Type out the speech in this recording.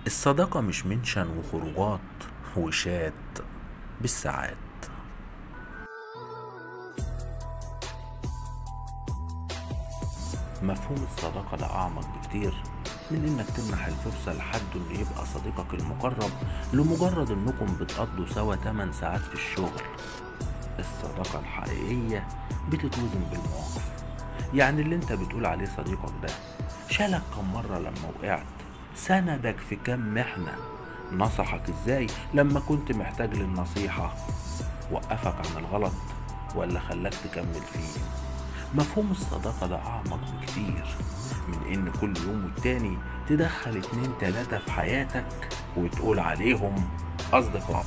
الصداقة مش mention وخروجات وشات بالساعات. مفهوم الصداقة ده أعمق بكتير من إنك تمنح الفرصة لحد إنه يبقى صديقك المقرب لمجرد إنكم بتقضوا سوا 8 ساعات في الشغل. الصداقة الحقيقية بتتوزن بالمواقف. يعني اللي انت بتقول عليه صديقك ده شالك كم مرة لما وقعت، سندك في كم محنة، نصحك ازاي لما كنت محتاج للنصيحة، وقفك عن الغلط ولا خلاك تكمل فيه. مفهوم الصداقة ده أعمق بكتير من إن كل يوم والتاني تدخل 2 3 في حياتك وتقول عليهم أصدقاء.